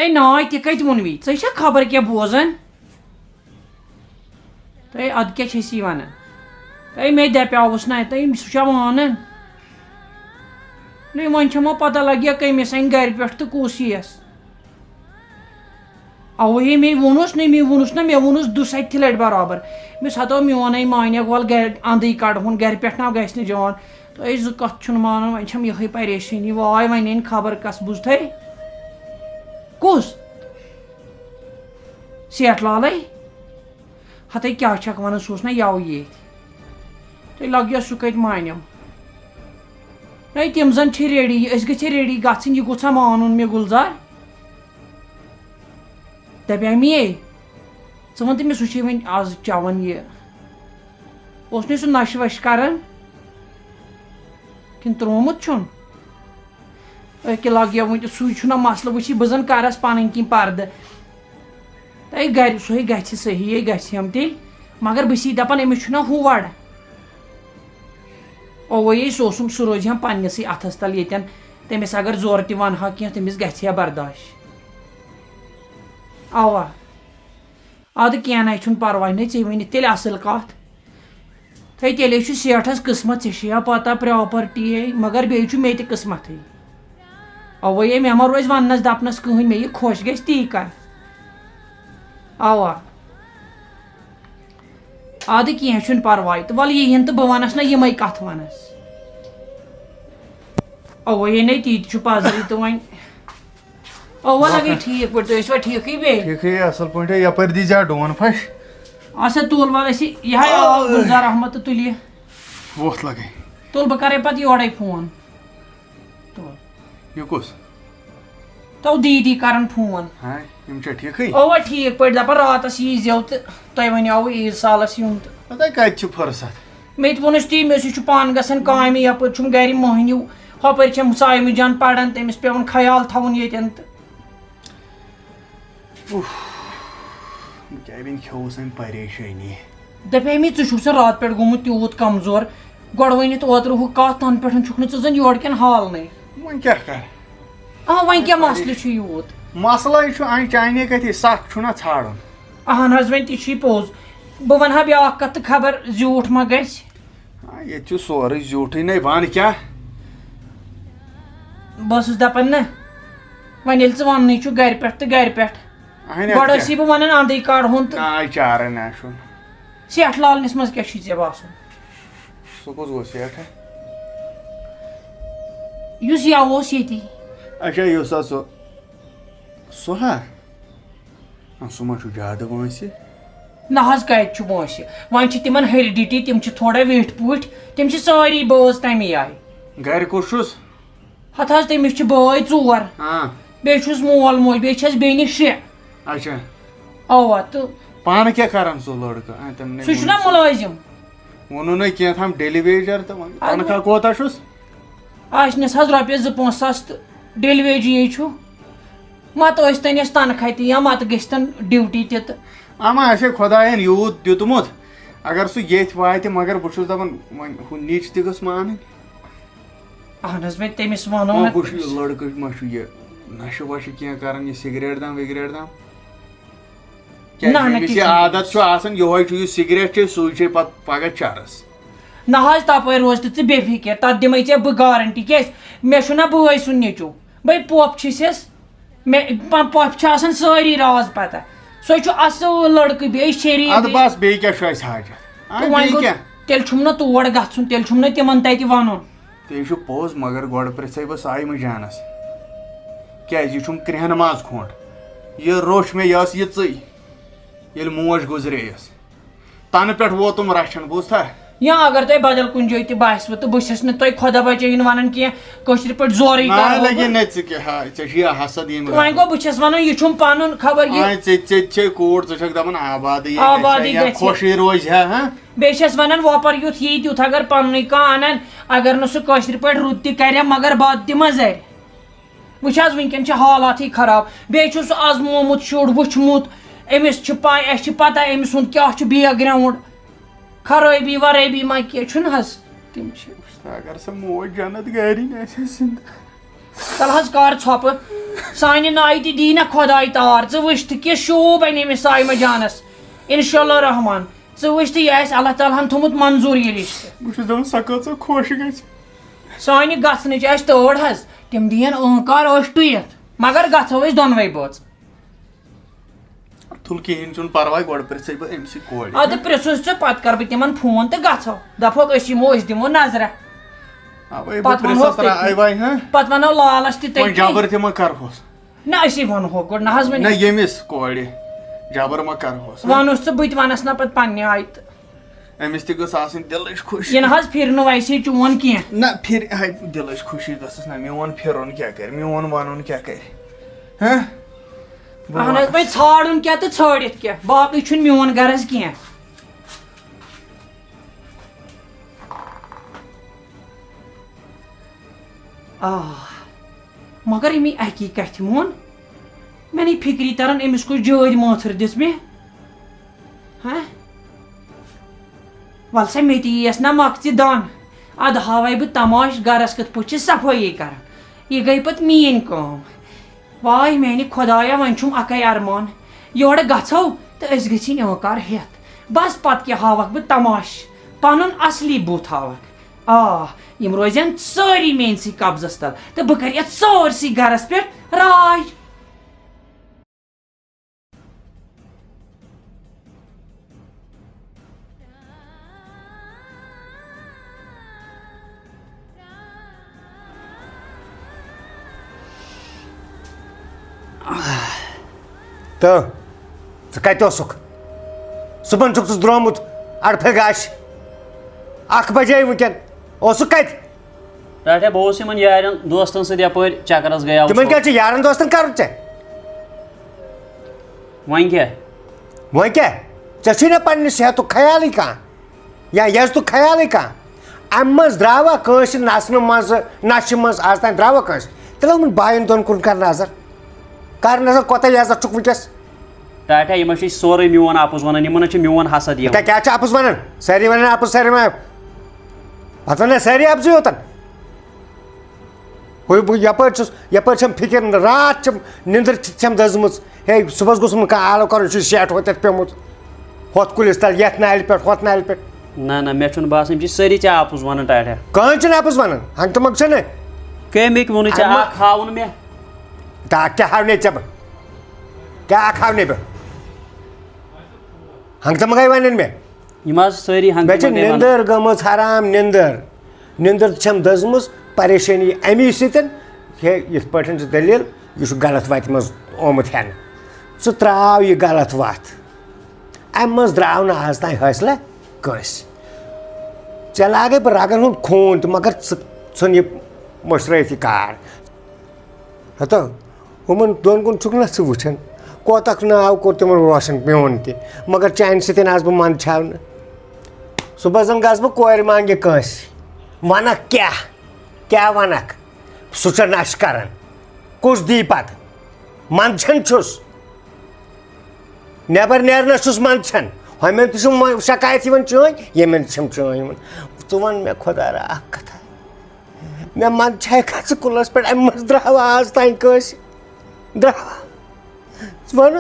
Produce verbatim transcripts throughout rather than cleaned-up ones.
ہے نا، تہِ کتہِ ووٚنوُے؟ ژےٚ چھا خبر کیٛاہ بوزان؟ تہٕ اَدٕ کیٛاہ چھِ أسۍ یہِ وَنان؟ تہٕ مےٚ دَپیٛاوُس نہ، تہٕ سُہ چھا مانان؟ نہ، وۄنۍ چھےٚ مےٚ پَتہ لَگہِ ہا کٔمِس اَنہِ گَرِ پٮ۪ٹھ تہٕ کُس یِیَس۔ اَوَے مےٚ ووٚنُس نہ، مےٚ ووٚنُس نہ، مےٚ ووٚنُس دُسَتہِ لَٹہِ برابر۔ مےٚ سَتو میون اَنہِ مانیک وَل گَرِ اَنٛدٕے کَڑہون، گَرِ پٮ۪ٹھ نہ گژھِ نہٕ جان۔ تہٕ أسۍ زٕ کَتھ چھُنہٕ مانان، وۄنۍ چھَم یِہوٚے پریشٲنی۔ واے وۄنۍ أنۍ خبر کَس بوٗزتھٕے۔ کُس؟ سیٹھ لالے؟ ہتے کیٛاہ چھکھ ونان، سُہ اوس نہ یَوٕ ییٚتۍ۔ تُہۍ لگیو سُہ کتہِ مانیو؟ ہے، تِم زن چھِ ریڈی، أسۍ گٔژھۍ ریڈی گژھٕنۍ، یہِ گوٚژھ ہا مانُن مےٚ گُلزار۔ دپیٛاے مے، ژٕ وَن تہٕ مےٚ، سُہ چھُے وۄنۍ آز چٮ۪وان یہِ۔ اوس نہٕ سُہ نشہٕ وشہٕ کران؟ کِنہٕ ترٛوومُت چھُن؟ أکہِ لگیو وۄنۍ تہِ، سُے چھُنہ مسلہٕ، وٕچھی بہٕ زن کرس پنٕنۍ کِنۍ پردٕ۔ تہٕ گرِ سُے گژھِ، صحیح ہے گژھِ ہم تیٚلہِ، مگر بہٕ چھِی دپان أمِس چھُنہ ہور۔ اوے سُہ اوسُم، سُہ روزِ ہم پننِسٕے اتھس تل ییٚتٮ۪ن، تٔمِس اگر زورٕ تہِ ونہٕ ہا کینٛہہ، تٔمِس گژھِ ہا برداش۔ اوا۔ اَدٕ کینٛہہ نَے چھُنہٕ پَرواے، نَے ژےٚ ؤنِتھ تیٚلہِ اَصٕل کَتھ۔ ہے، تیٚلے چھُ سیٹھَس قٕسمَت، ژےٚ چھےٚ یا پَتہ پراپرٹی ہے، مگر بیٚیہِ چھُ مےٚ تہِ قٕسمَتھٕے۔ اَوَے مےٚ ما روزِ وَننَس دَپنَس کٕہٕنۍ، مےٚ یہِ خۄش گژھِ تی کَرٕ۔ اَوا۔ اَدٕ کینٛہہ چھُنہٕ پَرواے، تہٕ وَلہٕ یِیِن تہٕ بہٕ وَنَس نہ یِمَے کَتھٕ وَنَس۔ اَوَے ہے نَے تی تہِ چھُ پَزرٕے تہٕ وۄنۍ۔ اوا لگے ٹھیک پٲٹھۍ، تُہۍ ٲسوا ٹھیکٕے بیٚیہِ؟ ٹھیکٕے، اصل پٲٹھۍ۔ یپٲرۍ دی زیادٕ ڈون پھش۔ اچھا، تُل وَلہٕ أسۍ یہِ، یہِ ہاے آو گُلزار احمد تہٕ تُلہِ۔ ووتھ لگے۔ تُل، بہٕ کرے پتہٕ یورے فون۔ تُل۔ یہِ کُس؟ تو دیٖدی کران فون۔ ہاے، یِم چھا ٹھیکٕے؟ اوا ٹھیک پٲٹھۍ، دپان راتس یی زیو تہٕ تۄہہِ ونیاوُ عیٖد سالس یُن تہٕ۔ پتہ کتہِ چھِ فرصت؟ مےٚ تہِ ووٚنُس تی، مےٚ سُہ چھُ پانہٕ گژھان کامہِ، یپٲرۍ چھُم گرِ مۄہنیو، ہۄپٲرۍ چھَم صایمہٕ جان پران، تٔمِس پٮ۪وان خیال تھاوُن ییٚتٮ۪ن تہٕ۔ اوف، بہٕ کیٛاہ وۄنۍ کھیوٚوُس أمۍ پریشٲنی۔ دَپے مےٚ، ژٕ چھُکھ سا راتہٕ پٮ۪ٹھ گوٚمُت تیوٗت کمزور؟ گۄڈٕ ؤنِتھ اوترٕ ہُہ کَتھ، تَنہٕ پٮ۪ٹھ چھُکھ نہٕ ژٕ زَن یورٕ کٮ۪ن حالنٕے۔ وۄنۍ کیٛاہ کَرٕ؟ آ، وۄنۍ کیٛاہ مسلہٕ چھُ یوٗت؟ مسلَے چھُ، اَمہِ چاینہِ کَتھِ سَکھ چھُنہ ژھانٛڈُن۔ اہن حظ، وۄنۍ تہِ چھُے پوٚز۔ بہٕ وَنہٕ ہا بیٛاکھ کَتھ تہٕ خبر زیوٗٹھ ما گژھِ۔ آ، ییٚتہِ چھُ سورُے زیوٗٹھٕے، نَے وَن کیٛاہ؟ بہٕ ٲسٕس دَپان نہ، وۄنۍ ییٚلہِ ژٕ وَننٕے چھُکھ گَرِ پٮ۪ٹھ تہٕ گَرِ پٮ۪ٹھ، اہن، اَدٕ گۄڈٕ کیٛاہ؟ ٲسی بہٕ وَنان اَندٕے کَڑہون تہٕ۔ نہ، آے چارَے نہ چھُنہٕ۔ سیٹھ لالنِس منٛز کیٛاہ چھُے ژےٚ باسان؟ سُہ کُس گوٚو سیٹھ؟ یُس یَوٕ اوس ییٚتی۔ اچھا، یُس ہا سُہ، سُہ ہا؟ آ، سُہ ما چھُ زیادٕ وٲنٛسہِ؟ نہ حظ، کَتہِ چھُ وٲنٛسہِ؟ وۄنۍ چھِ تِمن ہیرڈِٹی، تِم چھِ تھوڑا ویٹھۍ پوٗٹھۍ، تِم چھِ سٲری بٲژ تَمی آیہِ۔ گرِ کُس چھُس؟ ہَتہٕ حظ، تٔمِس چھِ بٲے ژور۔ آ۔ بیٚیہِ چھُس مول موج، بیٚیہِ چھَس بیٚنہِ شےٚ۔ اچھا۔ اَوا، تہٕ پانہٕ کیٛاہ کران سُہ لڑکہٕ؟ آ، تٔمۍ نے سُہ چھُنہ ووٚن۔ مُلٲزِم۔ ووٚنُو نَے کینٛہہ تام ڈیلی ویجر تہٕ وۄنۍ اَدٕ تنخواہ کوتاہ چھُس؟ آسنَس حظ رۄپیَس زٕ پانٛژھ ساس تہٕ ڈیلی ویجی یے چھُ۔ مَتہٕ ٲسۍ تَن اَسہِ تنخواہ تہِ یا مَتہٕ گٔژھۍ تَن ڈیوٹی تہِ تہٕ۔ اَما اَسے خۄدایَن یوٗت دیُتمُت، اگر سُہ ییٚتھۍ واتہِ، مگر بہٕ چھُس دَپان وۄنۍ ہُہ نِچ تہِ گٔژھ مانٕنۍ۔ اہن حظ، وۄنۍ تٔمِس وَنو وۄنۍ نہ۔ کُس چھُ یہِ لڑکہٕ، ما چھُ یہِ نشہٕ وشہٕ کینٛہہ کران، یہِ سگریٹ دام وگریٹ دام؟ کیٛازِ نہ، نہ، أمِس یہِ کِہیٖنۍ۔ عادت چھُ آسان، یِہوٚے چھُ یہِ سگریٹ چے، سُے چے پتہٕ پگاہ چرس۔ نہ حظ، تپٲرۍ روز تہٕ ژٕ بے فکر، تتھ دِمے ژےٚ بہٕ گارنٹی۔ کیٛازِ؟ مےٚ چھُنہ بٲے سُنٛد نیٚچو، بے پۄپھ چھِسٮ۪س۔ مےٚ پ-، پۄپھِ چھِ آسان سٲری راز پتہ۔ سُہ چھُ اصٕل لڑکہٕ، بیٚیہِ شریٖف، اَدٕ بیٚیہِ۔ بس، بیٚیہِ کیٛاہ چھُ اَسہِ حاجت؟ اَدٕ تہٕ وۄنۍ بیٚیہِ گوٚو، کیٛاہ؟ تیٚلہِ چھُم نہٕ تور گژھُن، تیٚلہِ چھُم نہٕ تِمن تتہِ ونُن۔ تہِ چھُ پوٚز، مگر گۄڈٕ پرٛژھے بہٕ صایمہٕ جانس، کیٛازِ یہِ چھُم کرٛیٚہنہٕ ماز کھونٛڈ۔ یہِ روٚچھ مےٚ، یہِ ٲس یِژٕے، ییٚلہِ موج گُزرییَس۔ تَنہٕ پٮ۪ٹھ ووتُم رَچھَن، بوٗزتھا؟ یا اگر تۄہہِ بدل کُنہِ جایہِ تہِ باسِوٕ، تہٕ بہٕ چھَس نہٕ تۄہہِ خۄدا بچٲیِن وَنان کینٛہہ، کٲشِرۍ پٲٹھۍ زورٕے نہ کَرو لگے بہٕ۔ نہ ژٕ کیٛاہ ہا، ژےٚ چھُ یہِ حسد ییٚمہِ تہٕ وۄنۍ گوٚو، بہٕ چھَس وَنان، یہِ چھُم پَنُن، خبر یہِ آے ژےٚ، ژےٚ تہِ چھے کوٗر، ژٕ چھَکھ دَپان آبادٕے گژھِ ہا آبادٕے یا گژھِ۔ خۄشٕے روزِ ہا، ہاں؟ بیٚیہِ چھَس وَنان وۄپَر یُتھ یی تیُتھ، اگر پَننُے کانٛہہ اَنَن، اگر نہٕ سُہ کٲشِرۍ پٲٹھۍ رُت تہِ کَرِ ہا، مگر بَد تہِ مہ زَرِ۔ وٕچھ حظ، وٕنکٮ۪ن چھِ حالاتٕے خراب۔ بیٚیہِ چھُ سُہ آزمومُت شُر، وٕچھمُت، أمِس چھِ پَے، اَسہِ چھِ پَتہ أمۍ سُنٛد کیٛاہ چھُ بیک گرٛاوُنٛڈ۔ خرٲبی ورٲبی ما کینٛہہ چھُنہٕ حظ؟ تِم چھِ۔ اگر سۄ موج جنت گرِ نہٕ آسہِ ہے زِندٕ۔ تَلہٕ حظ کر ژھۄپہٕ۔ سانہِ نایہِ تہِ دی نہ خۄداے تار۔ ژٕ وٕچھ تہٕ کہِ شوٗب اَنہِ أمِس سایمہٕ جانَس۔ اِنشاء اللہ رحمان۔ ژٕ وٕچھ تہٕ یہِ آسہِ اللہ تعالیٰ ہَن تھوٚمُت منظوٗر یہِ رِشتہٕ۔ بہٕ چھُس دَپان، سۄ کۭژاہ خۄش گژھِ۔ سانہِ گژھنٕچ آسہِ تٲڑ حظ۔ تِم دِیَن ٲنٛکار ٲش ٹُوِتھ۔ مگر گژھو أسۍ دۄنوَے بٲژ۔ تُل، کِہیٖنۍ چھُنہٕ پَرواے، گۄڈٕ پرٛژھَے بہٕ أمۍ سٕے کورِ۔ اَدٕ پرٛژھُس ژٕ، پَتہٕ کَرٕ بہٕ تِمَن فون تہٕ گژھو۔ دَپہوکھ أسۍ یِمو، أسۍ دِمو نظرہ۔ اَوَے بہٕ پَتہٕ وَنہوکھ پرٛژھَس تٔتی۔ راے واے، ہاں؟ پَتہٕ وَنو لالَس تہِ وۄنۍ تٔتی۔ جبر تہِ ما کَرہوس؟ نہ، أسی وَنہوکھ گۄڈٕ، نہ حظ وَنہِ۔ نہ، ییٚمِس کورِ جبر ما کَرہوس، ہاں؟ وَنُس ژٕ، بہٕ تہِ وَنَس نہ پَتہٕ پنٛنہِ آیہِ تہٕ۔ أمِس تہِ گٔژھ آسٕنۍ دِلٕچ خوشی۔ یہِ نہ حظ پھِرِ نہٕ ویسے چون کینٛہہ۔ نہ، پھِرِ، ہے، دِلٕچ خوشی گٔژھٕس نہ۔ میون پھِرُن کیٛاہ کَرِ؟ میون وَنُن کیٛاہ کَرِ؟ ہاں؟ بہٕ اَہَن حظ، وَنَس۔ وۄنۍ ژھانٛڈُن کیٛاہ تہٕ ژھٲنٛڈِتھ کیٛاہ؟ باقٕے چھُنہٕ میون غرض کینٛہہ۔ آ، مگر أمی اَکی کَتھِ مون۔ مےٚ نَے فِکری تَران أمِس کُس جٲدۍ مٲتھٕر دِژ مےٚ۔ ہہ؟ وَلہٕ سا، مےٚ تہِ یِیَس نا مۄکھژِ دَن۔ اَدٕ ہاوَے بہٕ تماش گَرَس کِتھ پٲٹھۍ چھِ صفٲیی کَران۔ یہِ گٔے پَتہٕ میٛٲنۍ کٲم۔ واے میٛانہِ خۄدایا، وۄنۍ چھُم اَکَے اَرمان، یورٕ گژھو تہٕ أسۍ گٔژھِنۍ ٲنٛکار ہٮ۪تھ۔ بَس، پَتہٕ کیٛاہ ہاوَکھ بہٕ تماش، پَنُن اَصلی بُتھ ہاوَکھ۔ آ، یِم روزن سٲری میٛٲنۍسٕے قبضَس تَل تہٕ بہٕ کَرٕ یَتھ سٲرسٕے گَرَس پٮ۪ٹھ راج۔ تہٕ ژٕ کَتہِ اوسُکھ؟ صُبحن چھُکھ ژٕ درٛامُت اَڑٕ پھِرِ گاشہِ۔ اَکھ بَجے وٕنکٮ۪ن۔ اوسُکھ کَتہِ؟ ٹاٹھے، بہٕ اوسُس یِمن یارن دوستن سۭتۍ یپٲرۍ چکرس گٔیاوُس۔ تِمن کیٛاہ چھُ یارن دوستن کرُن ژےٚ؟ وۄنۍ کیٛاہ؟ وۄنۍ کیٛاہ؟ ژےٚ چھُے نہ پننہِ صحتُک خیالٕے کانٛہہ، یا یزتُک خیالٕے کانٛہہ؟ امہِ منٛز درٛاوا کٲنٛسہِ نژنہٕ منٛزٕ، نشہِ منٛز آز تام درٛاوا کٲنٛسہِ؟ تیٚلہِ یِمن باین دۄن کُن کر نظر، کر نظر کوتاہ یزتھ چھُکھ وٕنکیٚس۔ ٹاٹھا، یِمن چھُ سورُے میون اپُز ونان، یِمن چھُ میون حسد یِوان۔ تہ کیٛاہ چھِ اپُز ونان؟ سٲری ونان اپُز، سٲری ونان۔ پتہٕ ونان سٲری اپزُے یوتن۔ ہُے بہٕ یپٲرۍ چھُس، یپٲرۍ چھم فکر، راتھ چھم نِندٕر چھِ، چھم دٔزمٕژ۔ ہے، صُبحس گوٚژھ نہٕ کانٛہہ آلو کرُن، یہِ چھُ شیٹھ ہوٚتٮ۪تھ پیوٚمُت۔ ہۄتھ کُلِس تل، یتھ نالہِ پٮ۪ٹھ، ہۄتھ نالہِ پٮ۪ٹھ۔ نہ، نہ، مےٚ چھُنہٕ باسان، یِم چھِ سٲری ژےٚ اپُز ونان، ٹاٹھا۔ کٕہٕنۍ چھُنہٕ اپُز ونان، ہنٛگ تہٕ منٛگ چھُنہٕ۔ کٔمۍ ہیٚکہِ ووٚنُے ژےٚ اما اکھ ہاوُن مےٚ؟ تا کیٛاہ ہاونَے ژےٚ بہٕ؟ کیٛاہ اکھ ہاونَے بہٕ؟ ہنٛگ تہٕ منٛگے ونن مےٚ۔ یِم حظ سٲری ہنٛگ مےٚ تہٕ چھِ منٛگے ونان۔ نِندٕر گٔمٕژ حرام نِندٕر۔ نِندٕر چھَم دٔزمٕژ پریشٲنی اَمی سۭتۍ۔ ہے، یِتھ پٲٹھۍ چھِ دٔلیٖل، یہِ چھُ غلط وَتہِ منٛز آمُت ہٮ۪نہٕ۔ ژٕ ترٛاو یہِ غلط وَتھ۔ اَمہِ منٛز درٛاو نہٕ آز تام حٲصلہ کٲنٛسہِ۔ ژےٚ لاگَے بہٕ رَگَن ہُنٛد خوٗن تہِ، مگر ژٕ ژھٕن یہِ مٔشرٲیِتھ یہِ کار۔ ہتو، یِمَن دۄن کُن چھُکھ نہ ژٕ وٕچھان؟ کوتاہ ناو کوٚر تِمَن روشن میون تہِ، مگر چانہِ سۭتۍ آس بہٕ منٛدچھاونہٕ۔ صُبحس زَن گژھٕ بہٕ کورِ مانٛگہِ کٲنٛسہِ۔ وَنَکھ کیٛاہ؟ کیٛاہ وَنَکھ؟ سُہ چھُ نَشہٕ کران۔ کُس دی پَتہٕ؟ منٛدچھان چھُس۔ نٮ۪بر نیرنس چھُس منٛدچھان۔ ہُمٮ۪ن تہِ چھُم وۄنۍ شکایت یِوان چٲنۍ، ییٚمٮ۪ن تہِ چھَم چٲنۍ یِوان۔ ژٕ وَن مےٚ خۄدا را اکھ کتھا۔ مےٚ منٛدچھایکھا ژٕ کُلس پٮ۪ٹھ؟ اَمہِ منٛز درٛاوا آز تام کٲنٛسہِ؟ درٛاوا؟ ژٕ وَن۔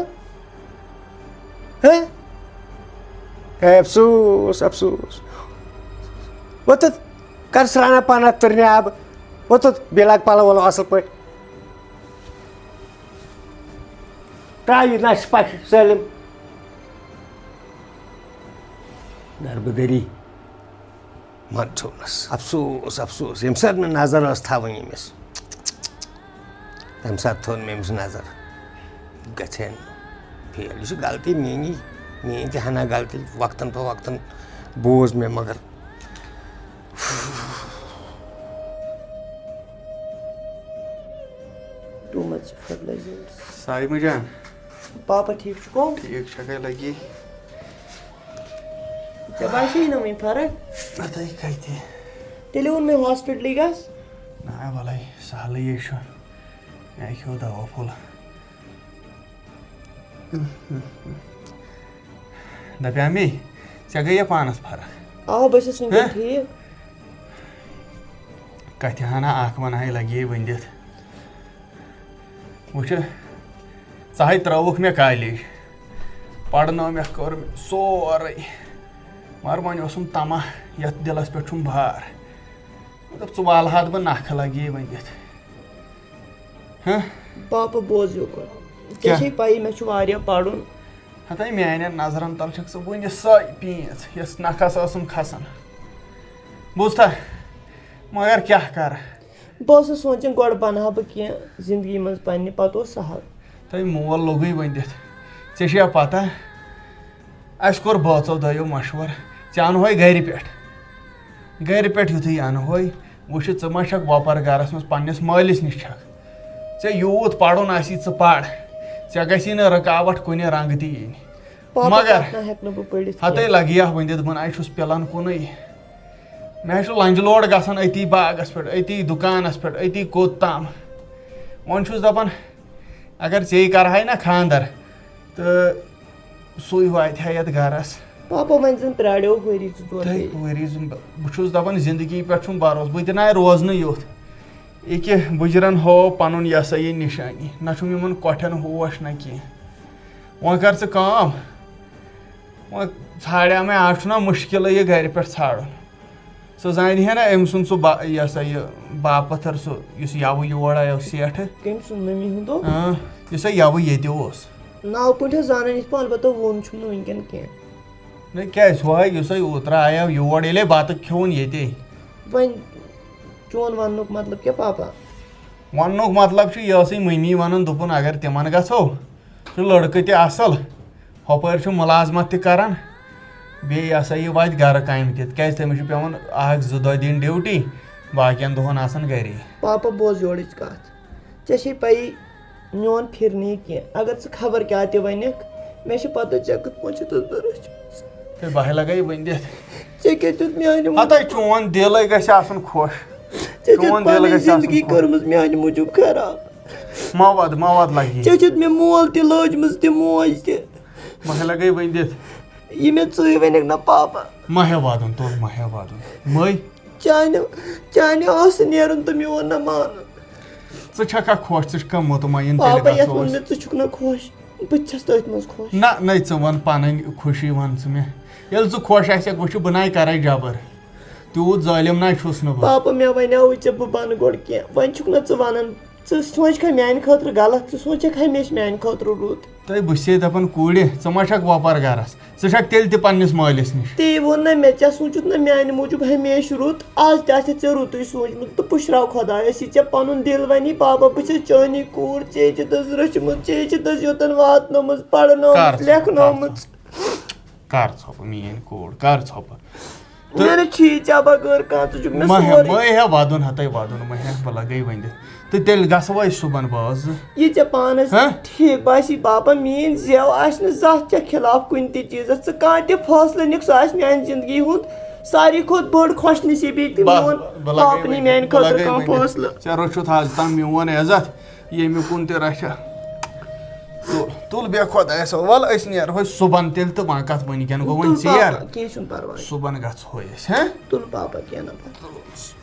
ہہ؟ ہے افسوس، افسوس۔ وۄتھ، کر سرٛانہ پانہ تٕرنہِ آبہٕ۔ وۄتھ، بیٚیہِ لاگ پَلو وَلو اَصٕل پٲٹھۍ۔ ترٛاو یہِ نَشہِ پَشہِ سٲلِم۔ دربٕدٔری۔ منٛدچھونَس۔ افسوس، افسوس، ییٚمہِ ساتہٕ مےٚ نظر ٲس تھاوٕنۍ أمِس، تَمہِ ساتہٕ تھٲو نہٕ مےٚ أمِس نظر۔ گژھِ ہے نہٕ فیل۔ یہِ چھِ غلطی میٛٲنی، میٛٲنۍ تہِ ہنا غلطی۔ وقتاً فوقتاً بوٗز مےٚ، مگر Too much fertilizer. سایمہٕ جان۔ پاپا ٹھیٖک چھُکھو؟ ٹھیٖک چھَکھے لگی۔ ژےٚ باسے نہٕ وٕنہِ فرق؟ اَدَے کَتہِ؟ تیٚلہِ ووٚن مےٚ ہاسپِٹلٕے گژھ۔ نہ وَلَے، سہلٕے یے چھُ۔ مےٚ کھیوٚو دوا پھوٚل۔ دَپیٛاو مے، ژےٚ گٔیے پانَس فرق؟ آ، بہٕ چھَس وٕنکٮ۪ن ہہ؟ ٹھیٖک۔ کَتھِ ہنا اَکھ وَنہٕ ہاے لَگے ؤنِتھ۔ وٕچھِ، ژٕ ہاے ترٛٲوُکھ مےٚ کالیج، پرنٲو مےٚ، کٔر مےٚ سورُے، مگر وۄنۍ اوسُم طمع یتھ دِلس پٮ۪ٹھ چھُم بار۔ مےٚ دوٚپ، ژٕ والہٕ ہا تہٕ بہٕ نکھٕ لگی ؤنِتھ۔ ہہ؟ پاپا، بوز یوکُن۔ ژےٚ کیٛاہ؟ چھے پَیی، مےٚ چھُ واریاہ پَرُن۔ ہتے، میانٮ۪ن نظرن تل چھکھ ژٕ وُنہِ سۄے پیٖنژ، یۄس نکھس ٲسٕم کھسان۔ بوٗزتھا؟ مگر کیٛاہ کرٕ؟ بہٕ ٲسٕس سونٛچان، گۄڈٕ بنہٕ ہا بہٕ کینٛہہ زندگی منٛز پننہِ، پتہٕ اوس سہل۔ تۄہہِ مول لوٚگُے ؤنِتھ۔ ژےٚ چھےٚ پتہ، اَسہِ کوٚر بٲژو دۄیو مشورٕ، ژےٚ اَنہوے گرِ پٮ۪ٹھ۔ گرِ پٮ۪ٹھ یُتھُے اَنہوے، وٕچھِ، ژٕ ما چھکھ وۄپر گرس منٛز، پننِس مٲلِس نِش چھکھ۔ ژےٚ یوٗت پرُن آسی، ژٕ پر۔ ژےٚ گژھی نہٕ رُکاوٹ کُنہِ رنگہٕ تہِ یِنۍ۔ پاپا، مگر پتہٕ نہ ہٮ۪کہٕ نہٕ بہٕ پٔرِتھ ہتے کینٛہہ۔ لگہِ ہا ؤنِتھ، بہٕ نہ چھُس پِلان کُنُے۔ مےٚ حظ چھُ لنجہِ لوڈ گژھان أتی باغس پٮ۪ٹھ، أتی دُکانس پٮ۪ٹھ، أتی کوٚت تام۔ وۄنۍ چھُس دپان، اگر ژےٚ کرہاے نہ خاندر، تہٕ سُے واتہِ ہا یتھ گرس۔ پاپا، وۄنۍ زن پرٛاریو ؤری زٕ ژور تہٕ بیٚیہِ۔ ؤری زن ب-، بہٕ چھُس دپان، زندگی پٮ۪ٹھ چھُم بھروسہٕ، بہٕ تہِ ناے روزنہٕ یُتھ۔ یہِ کہِ بٕجرن ہٲو پنُن، یہِ ہسا یہِ نشٲنی، نہ چھُم یِمن کۄٹھٮ۪ن ہوش نہ کینٛہہ۔ وۄنۍ کر ژٕ کٲم، وۄنۍ ژھانڈیٛا مےٚ، آز چھُنہ مُشکِلٕے یہِ گرِ پٮ۪ٹھ ژھانڈُن۔ سُہ زانہِ ہے نہ أمۍ سُنٛد سُہ با-، یہِ ہسا یہِ باپتھر، سُہ یُس یَوٕ یور آیو سیٹھٕ۔ کٔمۍ سُنٛد؟ مٔمی ہُنٛد دۄہ؟ اۭں، یُس سا یَوٕ ییٚتہِ اوس۔ ناو پٲٹھۍ حظ زانان یِتھ پٲٹھۍ، البتہ ووٚن چھُم نہٕ وٕنکٮ۪ن کینٛہہ۔ نہ کیٛازِ؟ ہُہ ہا یُس سا اوترٕ آیو یور، ییٚلے بَتہٕ کھیوٚوُن ییٚتے۔ وۄنۍ چون وَننُک مطلب کیٛاہ، پاپا؟ وَننُک مطلب چھُ، یہِ ٲسٕے مٔمی وَنان، دوٚپُن، اگر تِمَن گژھو، چھُ لٔڑکہٕ تہِ اَصٕل، ہۄپٲرۍ چھُ مُلازمت تہِ کران، بیٚیہِ یہِ ہسا یہِ واتہِ گرٕ کامہِ تہِ، کیازِ تٔمِس چھُ پٮ۪وان اکھ زٕ دۄہ دِنۍ ڈیوٹی، باقین دۄہن آسان گرے۔ پاپا، بوز یورٕچ کتھ۔ ژےٚ چھے پَیی، میون پھِرنہٕ یہِ کینٛہہ۔ اگر ژٕ خبر کیٛاہ تہِ ونکھ، مےٚ چھِ پتہ ژےٚ کِتھ پٲٹھۍ چھِ تٔمۍ رٔچھمٕژ۔ ہے، بہٕ ہے لگے ؤنۍ دِتھ۔ ژےٚ کیٛاہ دیُت میانہِ ہتے، چون دِلے گژھِ آسُن خۄش۔ ژےٚ چھَتھ چون دِل پنٕنۍ گژھِ آسُن زندگی خۄش۔ کٔرمٕژ میانہِ موٗجوٗب خراب۔ مواد، مواد لگی۔ ژےٚ چھَتھ مےٚ مول تہِ، لٲجمٕژ تہِ موج تہِ۔ مہلہ گٔے ؤنِتھ۔ یہِ مےٚ ژٕے ؤنِکھ نہ پاپا۔ مہ ہےٚ وادُن، تُل مہ ہےٚ وادُن۔ مٔے۔ چانہِ، چانہِ ٲسہٕ نیرُن تہٕ میون نہ مانُن۔ ژٕ چھکھا خۄش، ژٕ چھکھا مطمئن، تیٚلہِ پاپا، یتھ گژھو ووٚن أسۍ۔ مےٚ ژٕ چھُکھ نہ خۄش، بہٕ تہِ چھَس تٔتھۍ منٛز خۄش۔ نہ، نَے ژٕ وَن پَنٕنۍ خوشی وَن ژٕ مےٚ۔ ییٚلہِ ژٕ خۄش آسٮ۪کھ، وٕچھِ بہٕ نَے کَرَے جبر۔ تیوٗت ظٲلِم نَے چھُس نہٕ بہٕ۔ پاپا، مےٚ وَنیٛاوُے ژےٚ، بہٕ بَنہٕ گۄڈٕ کینٛہہ۔ وۄنۍ چھُکھ نہ ژٕ وَنان، ژٕ سونٛچکھا میٛانہِ خٲطرٕ غلط؟ ژٕ سونٛچکھ ہمیشہِ میٛانہِ خٲطرٕ رُت؟ تۄہہِ بہٕ چھسے دَپان، کوٗرِ، ژٕ ما چھَکھ وۄپَر گَرَس؟ ژٕ چھَکھ تیٚلہِ تہِ پنٛنِس مٲلِس نِش۔ تی ووٚن نہ مےٚ، ژےٚ سونٛچُتھ نہ میٛانہِ موٗجوٗب ہمیشہِ رُت، آز تہِ آسہِ ژےٚ رُتُے سونٛچمُت۔ بہٕ پُشراو خۄدایَس، یہِ ژےٚ پَنُن دِل وَنی، بابا، بہٕ چھَس چٲنی کوٗر، ژےٚ چھِ دٔز رٔچھمٕژ، ژےٚ چھِ دٔز یوٚتَن واتنٲومٕژ، پَرنٲومٕژ، کر ژٕ، لیکھنٲومٕژ۔ کر ژٕ۔ کر ژھۄپہٕ میٲنۍ کوٗر، کر ژھۄپہٕ۔ تہٕ مےٚ نہٕ چھی ژےٚ بغٲر کانٛہہ، ژٕ چھُکھ مےٚ مہ ہےٚ، سورُے۔ مہ ہےٚ ودُن ہتے ودُن، مہ ہےٚ، بہٕ لگے ؤنِتھ۔ تہٕ تیٚلہِ گژھو أسۍ صُبحن بٲژ زٕ۔ یہِ ژےٚ پانس ہہ؟ ٹھیٖک باسی، باپا، میٲنۍ زیو آسہِ نہٕ زانٛہہ ژےٚ خلاف کُنہِ تہِ چیٖزس۔ ژٕ کانٛہہ تہِ فٲصلہٕ نِکھ، سُہ آسہِ میانہِ زندگی ہُنٛد ساروی کھۄتہٕ بٔڑ خۄش نصیٖبی تہٕ بس، میون بہٕ لگے باپ نی ؤنِتھ، میانہِ بہٕ خٲطرٕ لگے کانٛہہ ؤنِتھ۔ فٲصلہٕ۔ ژےٚ روٚچھُتھ آز تام میون عزت، ییٚمہِ کُن تہِ رچھا۔ تُل، تُل بیٚہہ خۄدایَس حوال، أسۍ نیرہوے صُبحن تیٚلہِ تہٕ وۄنۍ کَتھ وٕنکٮ۪ن گوٚو وۄنۍ تُل ژیر۔ پاپا، کینٛہہ چھُنہٕ پَرواے۔ صُبحن گژھو أسۍ، ہہ؟ تُل پاپا، کینٛہہ نہٕ پَرواے۔